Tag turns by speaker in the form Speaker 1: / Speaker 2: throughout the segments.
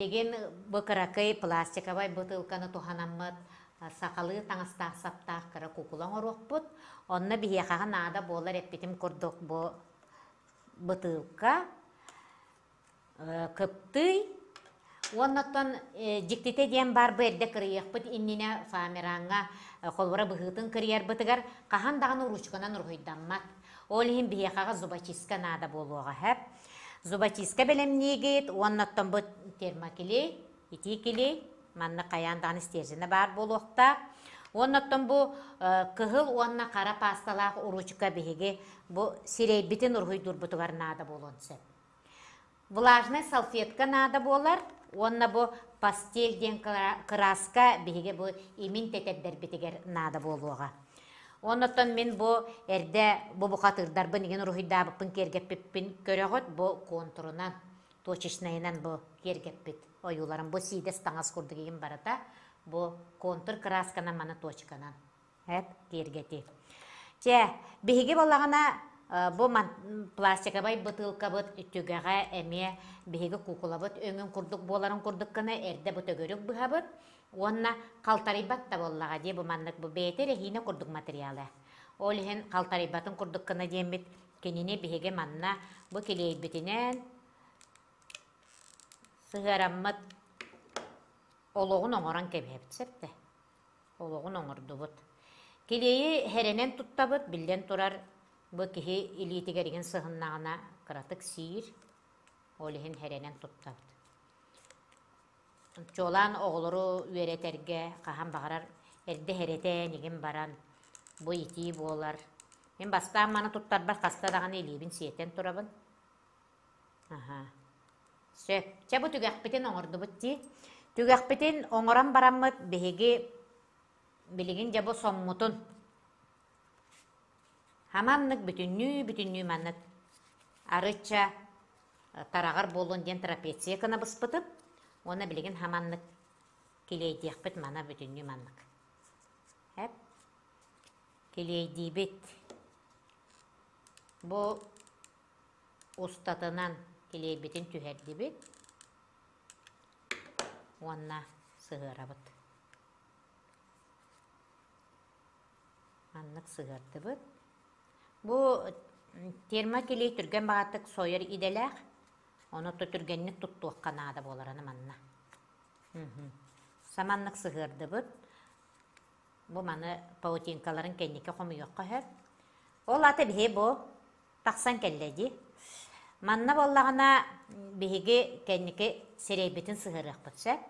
Speaker 1: Билигин бу кыракый пластиковай бытыылканы туһанаммыт сахалыы таҥастаах саптаах кыра куукула оҥоруохпут. Онно биһиэхэҕэ наада буолар эппитим курдук бу бытыылка, кыптый уонна оттон дьиктитэ диэн баар бу эрдэ кырыйыахпыт иннинэ фоамираҥҥа холобура быһыытын кырыйарбытыгар хаһан даҕаны уруучуканан уруһуйдаммат. Ол иһин биһиэхэҕэ зубочистка наада буолуоҕа сөп. Зубочистка бэлэмниигит уонна оттон бу термоклей, итии клей, манна хайаан даҕаны стерженэ баар буолуохтаах. Уонна оттон бу кыһыл уонна хара паасталаах уруучука биһиги бу сирэйбитин уруһуйдуурбутугар наада буолуон сөп. Влажнай салфетка наада буолар уонна бу пастель диэн кырааска биһиги бу имин тэтэрдэрбитигэр наада буолуоҕа. Оннуттан мин бу эрдэ бу бухатыырдарбын игин уруһуйдаабыппын киэргэппиппин көрөҕүт бу контурунан точечнайынан бу киэргэппит ойууларым бу сиидэс таҥас курдук игин барыта бу контур кыраасканан маны точканан Эп киэргэти. Чэ, биһиги буоллаҕына бу пластиковай бытыылкабыт түгэҕэ эмиэ биһиги куукулабыт өҥүн курдук буоларын курдук гына эрдэ бу төгүрүк быһабыт уонна халтарыйбат да буоллаҕа дии бу маннык бу бэйэтэ эрэһиинэ курдук материала. Ол иһин халтарыйбатын курдук гына диэммит кинини биһиги манна бу килиэйбитинэн сыһыараммыт олоҕун оҥорон кэбиһэбит сөп да Олоҕун оҥордубут. Килиэйи һэрэнэн туттабыт, биллэн турар, бу киһи илиитигэр игин сыһыннаҕына кыратык сиир, ол иһин һэрэнэн туттабыт. Чуолаан оҕолору үөрэтэргэ хаһан баҕарар эрдэ һэрэтэн игин баран бу итии буолар. Мин бастаан маны туттарбар хаста даҕаны илиибин сиэтэн турабын. Аһаа. Сөп. Чэ, бу түгэхпитин оҥордубут дии. Түгэхпитин оҥорон бараммыт биһиги билигин дьэ бу соммутун хаманнык бүтүннүү бүтүннүү маннык арычча тараҕар буолуон диэн трапеция гына быспытым уонна билигин хаманнык килиэйдиэхпит мана бүтүннүү маннык. Эп. Килиэйдиибит. Бу Устатынан килиэйбитин түһэрдибит уонна сыһыарабыт. Маннык сыһыардыбыт. Бу термокилиэй түргэн баҕатык сойор идэлээх, ону түргэнник туттуохха наада буолар аны манна. Саманнык сыһыардыбыт. Бу маны паутинкаларын кэнники хомуйуохха сөп. Ол аата биһи бу тахсан кэллэ дии. Манна буоллаҕына биһиги кэнники сирэйбитин сыһыарыахпыт сөп.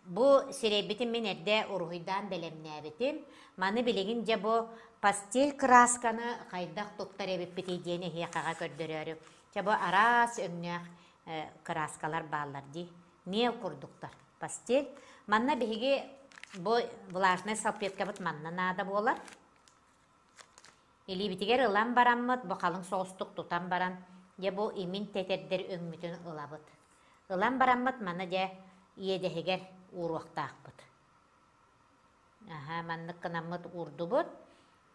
Speaker 1: Бу сирэйбитин мин эрдэ уруһуйдаан бэлэмнээбитим. Маны билигин дьэ бу пастель кыраасканы хайдах туттар эбиппитий диэн эһиэхэҕэ көрдөрөөрү. Дьэ бу араас өҥнөөх кырааскалар бааллар дии. Миэл курдуктар. Пастель. Манна биһиги бу влажнай салфеткабыт манна наада буолар. Илиибитигэр ылан бараммыт, бу халыҥ соҕустук тутан баран, дьэ бу имин тэтэрдэр өҥмүтүн ылабыт. Ылан бараммыт маны дьэ иэдэһигэр ууруохтаахпыт. Аһа, маннык гынаммыт уурдубут.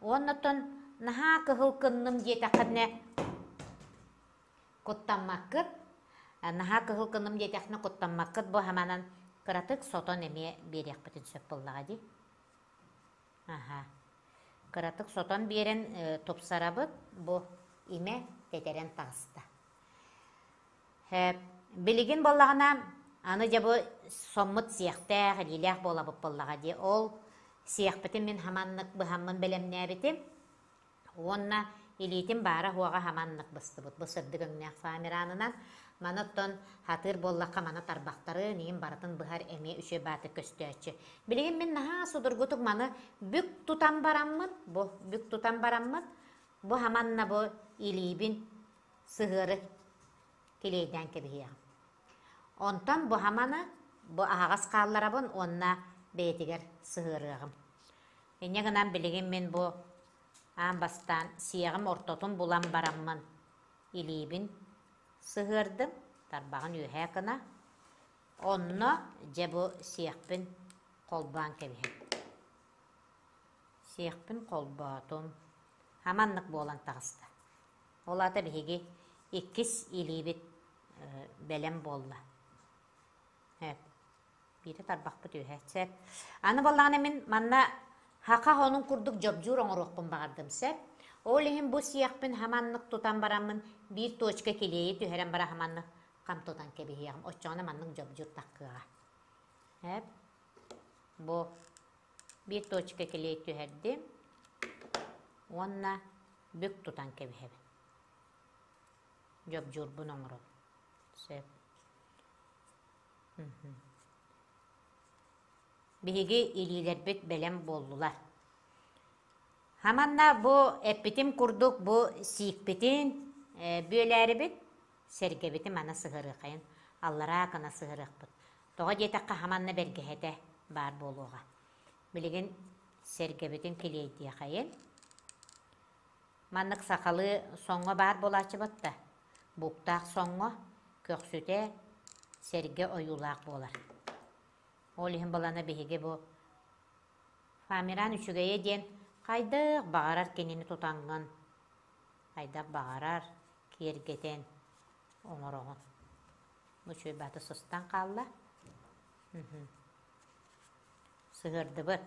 Speaker 1: Уонна оттон наһаа кыһыл кынным диэтэххинэ куттаммаккыт. Наһаа кыһыл кынным диэтэххинэ куттаммаккыт бу хаманан кыратык сотон эмиэ биэриэхпитин сөп буоллаҕа дии. Аһа. Кыратык сотон биэрэн тупсарабыт, бу имэ тэтэрэн таҕыста. Билигин буоллаҕына, аны дьэ бу соммут сиэхтээх, илиилээх буолабыт буоллаҕа дии. Ол сиэхпитин мин хаманнык быһаммын бэлэмнээбитим. Уонна илиитин баара-суоҕа хаманнык быстыбыт. Бу сырдык өҥнөөх фоамиранынан. Маны оттон хатыыр буоллахха маны тарбахтарын, иин барытын быһар эмиэ үчүгэй баатык көстөөччү. Билигин мин наһаа судургутук маны бүк тутан бараммын, бу бүк тутан бараммын, бу хаманна бу илиибин сыһыары килиэйдээн кэбиһиэҕим. Онтон бу хаманы бу аһаҕас хаалларабын уонна бэйэтигэр сыһыарыаҕым. Инньэ гынан билигин мин бу аан бастаан сиэҕим ортотун булан бараммын илиибин сыһыардым, тарбаҕын үөһээ гына, онно дьэ бу сиэхпин холбоон кэбиһэбин. Сиэхпин холбоотум. Хаманнык буолан таҕыста. Ол аата биһиги иккис илиибит бэлэм буолла. Сөп. Биирэ тарбахпыт үөһэ. Сөп. Аны буоллаҕына мин манна хаха онун курдук дьобдьуур оҥоруохпун баҕардым. Сөп. Ол иһин бу сиэхпин хаманнык тутан бараммын биир точка килиэйи түһэрэн бара хаманнык хам тутан кэбиһиэҕим. Оччоҕуна маннык дьобдьуур таххыаҕа. Сөп. Бу биир точка килиэй түһэрдим уонна бүк тутан кэбиһэбин. Дьобдьуурбун оҥоробун. Сөп. Биһиги илиилэрбит бэлэм буоллулар. Хаманна бу эппитим курдук бу сиикпитин бүөлээрибит, сэргэбитин мана сыһырыахайын, аллараа гына сыһырыахпыт. Тоҕо диэтэххэ хаманна бэргэһэтэ баар буолуоҕа. Билигин сэргэбитин килиэйдиэхэйин. Маннык сахалыы соҥҥо баар буолааччы батта. Буктаах соҥҥо көхсүтэ сэргэ ойуулаах буолар. Ол иһин балана биһиги бу Фамиран үчүгэйэ диэн хайдах баҕарар кинини тутаҥҥын, хайдах баҕарар киэргэтэн оҥороҕун. Бу үчүгэй баата сыстан хаалла. Сыһыардыбыт.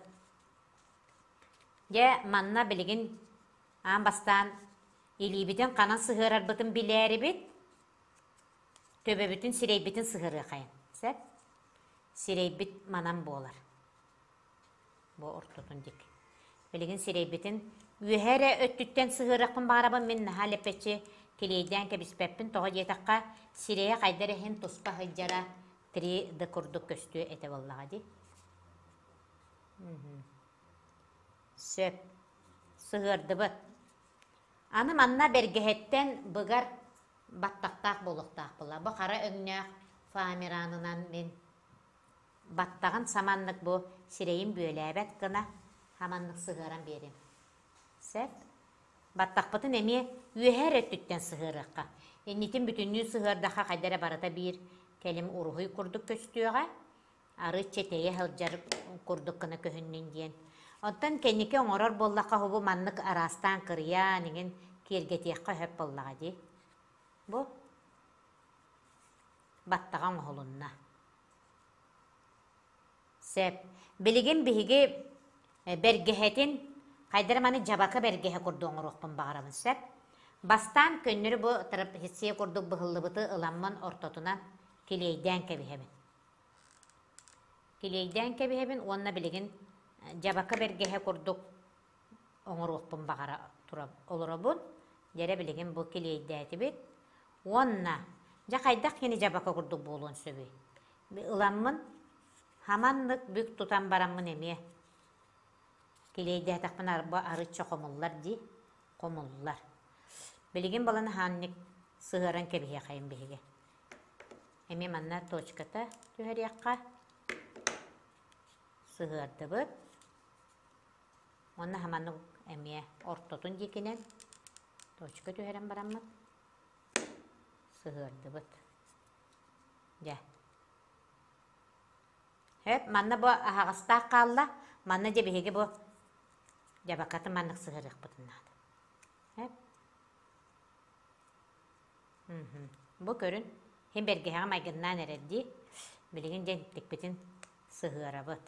Speaker 1: Дьэ, манна билигин аан бастаан илиибитин ханан сыһыарарбытын билээрибит, төбөбүтүн, сирэйбитин сыһыарыахайын. Сөп? Сирэйбит манан буолар. Бу ортотун дик. Билигин сирэйбитин үөһэ эрэ өттүттэн сыһыарыахпын баҕарабын мин наһаа лэппэччи килиэйдээн кэбиспэппин тоҕо диэтэххэ сирэйэ хайда эрэ иһин туспа сылдьара 3D курдук көстүө этэ буоллаҕа дии. Сөп. Сыһыардыбыт. Аны манна бэргэһэттэн быгар баттахтаах буолуохтаах буолла. Бу хара өҥнөөх фоамиранынан мин баттаҕын саманнык бу сирэйин бүөлээбэт гына хаманнык сыһыаран биэриэм. Сөп. Баттахпытын эмиэ үөһээ эрэ өттүттэн сыһыарыахха. Иннитин бүтүннүү сыһыардахха хайда эрэ барыта биир кэлим уруһуй курдук көстүөҕэ. Арыычча тэйэ сылдьар курдук гына көһүннүн диэн. Оттон кэнники оҥорор буоллахха бу маннык араастаан кырыйаан иҥин киэргэтиэххэ сөп буоллаҕа дии. Бу баттаҕа оҥоһулунна. Сөп. Билигин биһиги бэргэһэтин хайдара маны дьабака бэргэһэ курдук оҥоруохпун баҕарабын сөп. Бастаан көннөрү бу трапеция курдук быһыллыбыты ыламмын ортотунан килиэйдээн кэбиһэбин. Килиэйдээн кэбиһэбин уонна билигин дьабака бэргэһэ курдук оҥоруохпун баҕара олоробун. Дьэрэ билигин бу килиэйдээтибит. Уонна дьэ хайдах кини дьабака курдук буолуон сөбүй? Ыламмын хаманнык бүк тутан бараммын эмиэ килиэйдээтэхпинэ арба арычча хомуллар дии хомуллар. Билигин балан хаанник сыһыаран кэбиһиэхэйим биһиги. Эмиэ манна точката түһэриэххэ. Сыһыардыбыт. Уонна хаманнык эмиэ ортотун диэкинэн точка түһэрэн бараммыт сыһыардыбыт. Дьэ. Хөп, манна бу аһаҕастаах хаалла. Манна дьэ биһиги бу дьабакатын маннык сыһыарыахпытын наада. Хөп. Бу көрүн, иһин бэргэһэҕэ майгыннаан эрэр дии. Билигин дьэ тикпитин сыһыарабыт.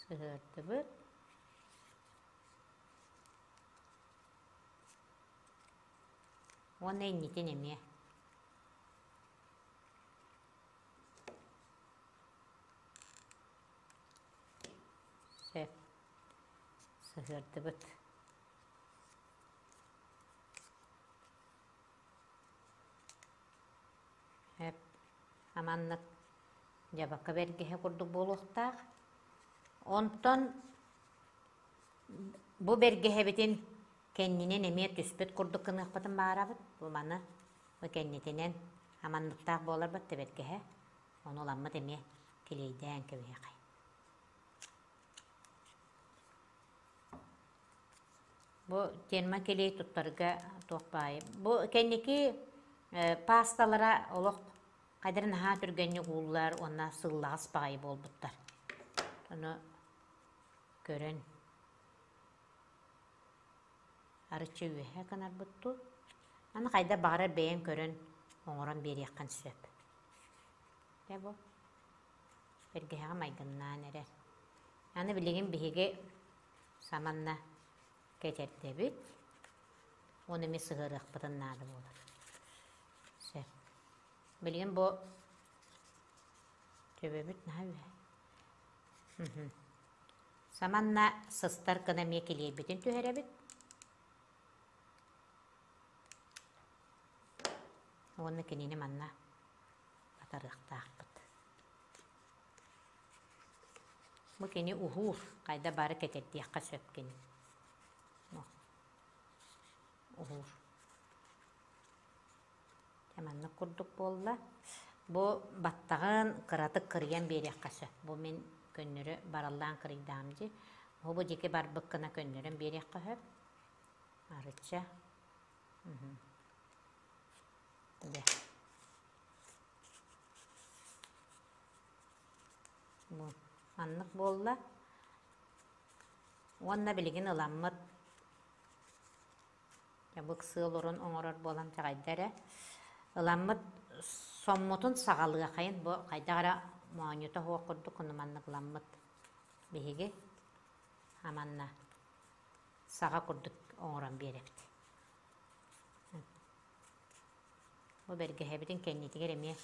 Speaker 1: Сыһыардыбыт. Уонна иннитин эмиэ. Сөп. Сыһыардыбыт. Сөп. Аманнык дьабака бэргэһэ курдук буолуохтаах. Онтон бу бэргэһэбитин кэннинэн эмиэ түспүт курдук гыныахпытын баарабыт. Бу маны бу кэннитинэн аманныктаах буоларбыт да бэргэһэ. Ону ыламмыт эмиэ килиэйдээн кэбиһиэхэй. Бу термокилиэй туттарга туох баайы. Бу кэнники паасталара олох хайдары наһаа түргэнник ууллар уонна сыллаҕас баҕайы буолбуттар. Ону көрөн. Арычча үөһэ гынарбыт дуу? Аны хайда баҕарар бэйэҥ көрөн оҥорон биэриэххин сөп. Дьэ бу бэргэһэҕэ майгыннаан эрэр. Аны билигин биһиги саманна кэтэрдэбит. Уонна эмиэ сыһыарыахпытын наада буолар. Сөп. Билигин бу төбөбүт наһаа үөһэ. Саманна сыстар гына эмиэ килиэйбитин түһэрэбит. Уонна кинини манна батарыахтаахпыт. Бу кини уһуур, хайда бары кэтэрдиэххэ сөп кини. Уһуур. Дьэ маннык курдук буолла. Бу баттаҕын кыратык кырыйан биэриэххэ сөп. Бу мин көннөрү бараллаан кырыйдаам дии. Бу бу диэки барбыт гына көннөрөн биэриэххэ сөп. Арычча. Дьэ. Бу маннык буолла. Уонна билигин ыламмыт Дьабык сыал олорон оҥорор буолан чаҕайда эрэ. Ыламмыт соммутун саҕалыахайын бу хайдах эрэ моонньута суох курдук ону маннык ыламмыт биһиги аманна саҕа курдук оҥорон биэрэбит. Бу бэргэһэбитин кэннитигэр эмиэ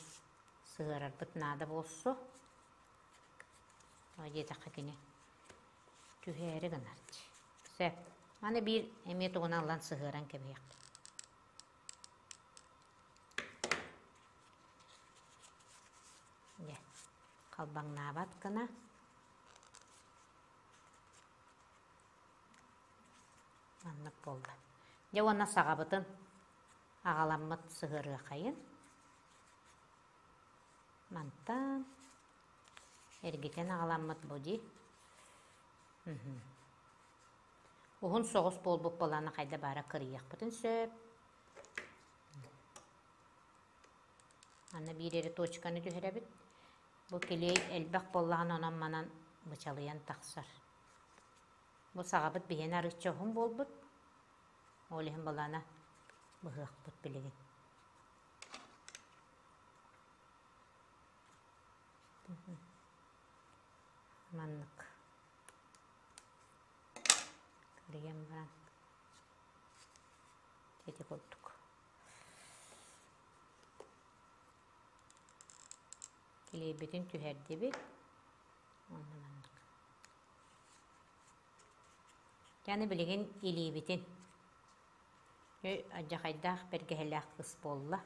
Speaker 1: сыһыарарбыт наада буолсу. Тоҕо диэтэххэ кини түһээри гынар. Сөп. Аны биир эмиэ тугунан ылан сыһыаран кэбиһиэхпит. Дьэ, халбаҥнаабат гына. Маннык буолла. Дьэ уонна саҕабытын аҕаламмыт сыһыарыахайын. Мантан эргитэн аҕаламмыт бу дии. Уһун соҕус буолбут буоллаҕына хайда баара кырыйыахпытын сөп. Аны биир эрэ точканы түһэрэбит. Бу килиэй элбэх буоллаҕына онон-манан бычалыйан тахсар. Бу саҕабыт биһиэнэ арыычча уһун буолбут. Ол иһин балаана быһыахпыт билигин. Маннык кырыйан баран ити курдук килиэйбитин түһэрдибит уонна маннык Аны билигин илиибитин алдьархайдаах бэргэһэлээх кыс буолла.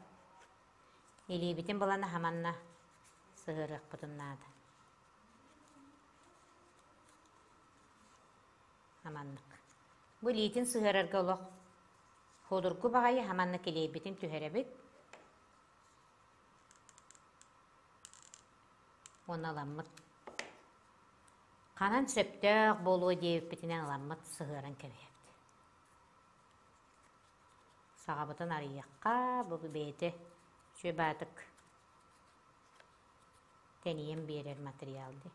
Speaker 1: Илиибитин булан аһаманна сыһыарыахпытын наада. Аманнык. Бу илиитин сыһыарарга олох судургу баҕайы хаманна килиэйбитин түһэрэбит. Уонна ыламмыт. Ханан сөптөөх буолуо диэбиппитинэн ыламмыт сыһыаран кэбиһэбит. Саҕабытын арыйыахха, бу бэйэтэ үчүгэй баатык тэнийэн биэрэр материал дии.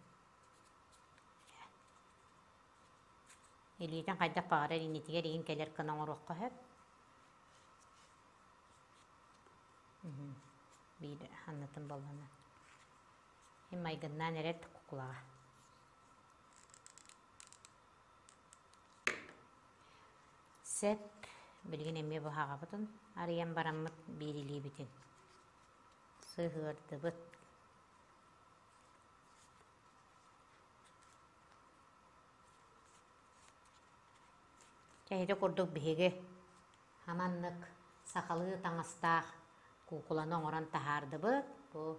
Speaker 1: Илиитин хайдах баҕарар иннитигэр иин кэлэр гына оҥоруохха сөп. Биир ханнатын боллана. Им майгыннаан эрэр кукулаҕа. Сөп. Билигин эмиэ быһаҕабытын арыйан бараммыт биир илиибитин сыһыардыбыт. Чэ, ити курдук биһиги хаманнык сахалыы таҥастаах куукуланы оҥорон таһаардыбыт. Бу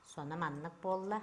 Speaker 1: соно маннык буолла.